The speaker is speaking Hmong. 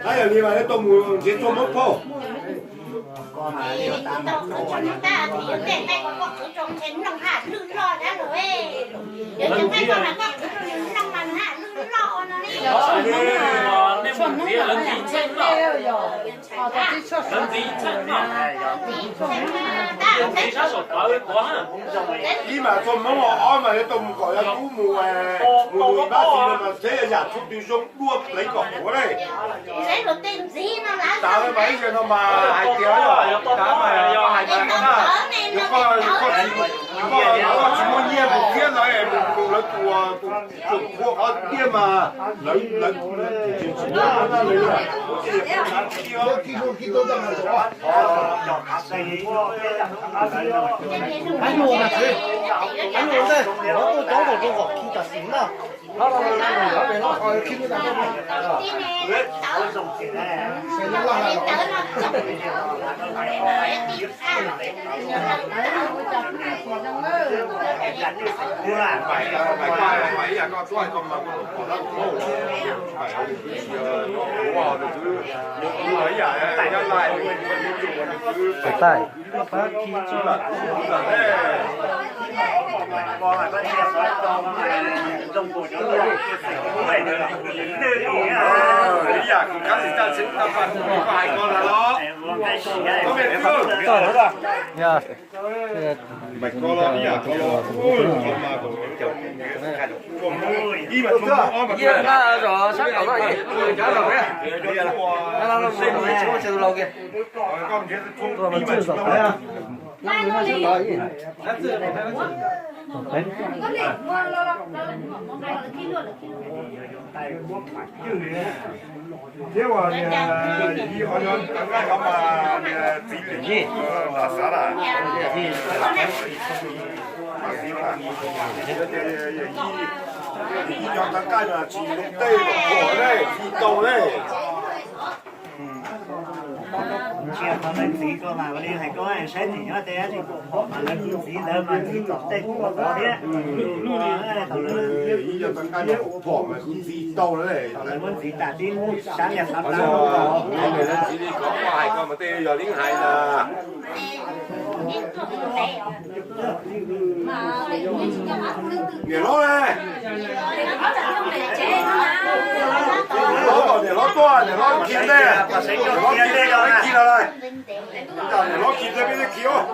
Tab yog li mas tau mus nrhiav txoj mob phauj. Ib mas txoj mob ob mas yuav tau mus kom yog kub mus, mus mus ib pab txiv no mas thiab yog yam txhua tus zoo dua pleev kom huv ne. Tav mas ib zaug no mas hais tias, tav mas yog hais mas, yog koj, yog koj tsis muaj nyiaj mus thiab lawv mus mus lawv tus, tus qhua qhov tiag mas lawv, lawv Tais. Thiab uas yog, yog txiv li xav lawm, yog ib cov tag nqaij mas tsis zoo tej los pom ne, tsis tau ne. Ntsia qhov lawv ntxiv ko mas ua li hais koj saib ntxim nyob tej dab tsi pom mas lawv ntxiv ntawd mas ntxiv tom tej kuv pom thiab. Ib cov tag nqaij no kuv pom mas kuv ntxiv tau na. Lawv muab ntxiv tas tib sab liag xav tas. Ntxiv li qhov koj hais ko mas tej yog li hais na. Niam hlob ne, niam hlob, niam hlob tuaj, niam hlob khi tej, niam hlob khi tej, khi los lawm. Niam hlob khi tej peb khi os.